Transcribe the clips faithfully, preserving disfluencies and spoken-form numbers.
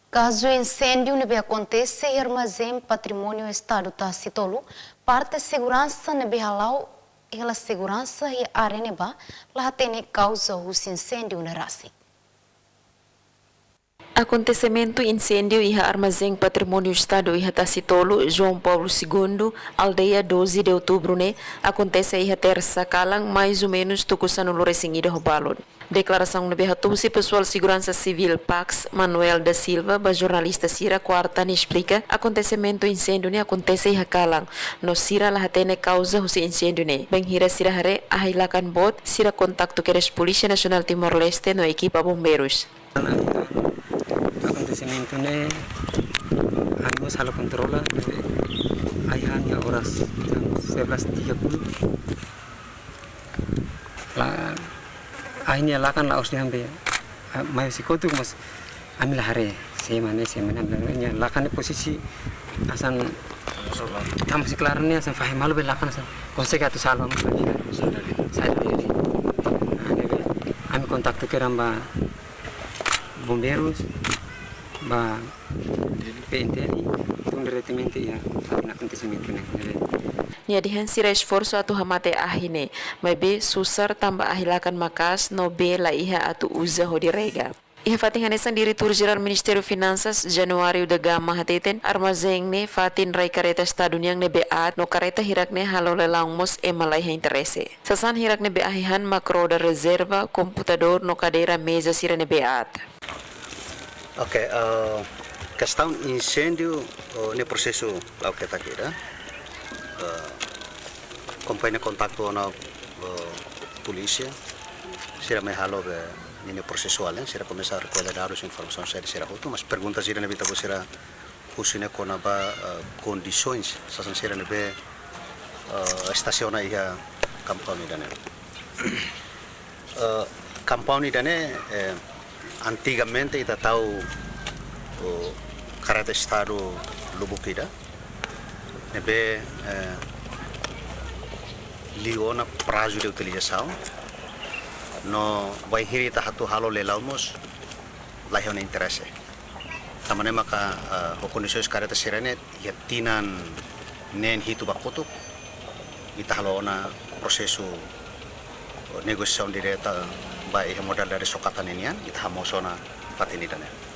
Kazu inséndiu ne'ebé akontese iha armazén patrimóniu Estadu Tasi Tolu, parte seguransa ne'ebé hala'o hela seguransa iha área ne'ebá la hatene kauza husi inséndiu ne'e rasik. Akontesimentu inséndiu iha armazén patrimóniu Estadu iha Tasi Tolu, João Paulo Segundo, aldeia doze de Outubro ne'e, akontese iha tersa kalan, mais ou menus tuku sanulu resin ida ho balun. Deklarasaun ne'ebé hato'o husi pesoál seguransa sivíl Pax, Manuel da Silva, ba jornalista sira kuarta ne'e esplika, akontesimentu inséndiu ne'e akontese iha kalan, no sira la hatene kauza husi inséndiu ne'e. Bainhira sira haree ahi lakan boot, sira kontaktu kedas Polísia Nasionál Timor-Leste no ekipa bombeirus. Akontesimentu ne'e, ami mós halo kontrola, ahi-han iha oras jam sebelas tiga puluh. La, ahi nia lakan la'ós dehan be, ah, mai husi kotuk, mas ami la haree, sé mak ne'e, sé mak ne'e, ami la haree, nia lakan ne'e posisi hanesan tama husi klaran ne'e, hanesan fahe malu be lakan hanesan konsege atu salva, mas la haree. Sai dali. Ah, ne'ebé, ami kontaktu kedas ba bombeirus, ba P N T L, tun diretamente iha fatin akontesimentu ne'e, ne'ebé. Nia dehan sira esforsu atu hamate ahi ne'e, maibé susar tanba ahi lakan maka'as no bee la iha atu uza hodi rega. Iha fatin hanesan, Diretór Jerál Ministériu Finansas, Januário da Gama, hateten, armazén ne'e fatin rai karreta Estadu nian ne'ebé aat, no karreta hirak ne'e halo leilaun mós ema la iha interese. Sasán hirak ne'ebé ahi-han mak roda rezerva, komputadór no kadeira meza sira ne'ebé aat. Ok, eh, kestaun inséndiu, eh, ne'e prosesu la'o ketak ida. Eh, kompañia kontaktu ona, eh, polísia. Sira mai halo be ninia prosesuál, eh, sira komesa rekolla dadus, informasaun saida sira hotu, mas pergunta sira ne'ebé ita-boot sira husu ne'e kona-ba, eh, kondisaun sasán sira ne'ebé, eh, estasiona iha compound ida-ne'e. Eh, compound ida-ne'e, eh, antigamente ita tau, oh, karreta Estadu lubuk ida, ne'ebé, eh, liu ona prazu de utilizasaun, no bainhira ita atu halo leilaun mós la iha ona interese. Tanba ne'e maka, eh, ho kondisaun karreta sira-ne'e iha tinan neen hitu ba kotuk, ita halo ona prosesu negosiasaun direta ba iha modalidade sokatan ninian, ita hamoos ona fatin ida-ne'e.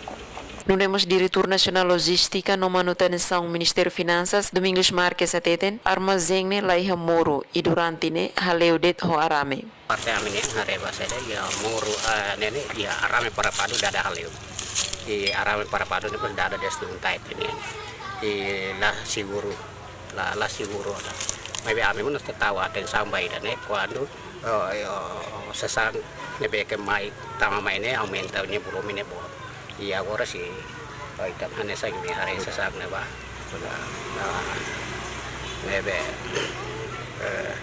Nune'e mós Diretór Nasionál Lojístika no Manutensaun Ministériu Finansas, Domingos Marques, hateten, armazén ne'e la iha muru, i durante ne'e haleu de'it ho arame. Parte ami ne'e haree ba saida, iha muru, eh, ne'e ne'e, iha arame parapadu dada haleu. I arame parapadu ne'e pun dada de'it, stuntai ne'e. I la seguru, la, la seguru ona. Maibé ami mós tau atensaun ba ida-ne'e, kuandu, eh, eh, sasán ne'ebé ke mai, tama mai ne'e, aumenta nia volume ne'e boot. I agora sei, oh, ita hanesan ami haree sasán ne'ebá. Nah, nah, ne'ebé, eh,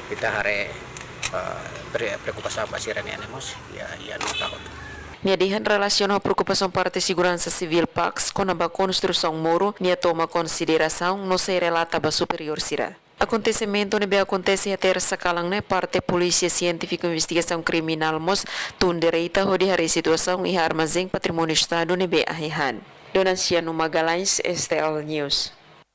ita haree, eh, pre-, preokupasaun ba sira-ne'e mós, iha, iha nota hotu. Nia dehan relasiona ho preokupasaun parte seguransa sivíl Pax kona-ba konstrusaun muru, nia toma konsiderasaun no sei relata ba superiór sira. Akontesimentu ne'ebé akontese iha tersa kalan ne'e, parte Polísia Sientífiku Investigasaun Kriminál mós tun direta hodi haree situasaun iha armazén patrimóniu Estadu ne'ebé ahi-han. Donaciano Magalhães, S T L News.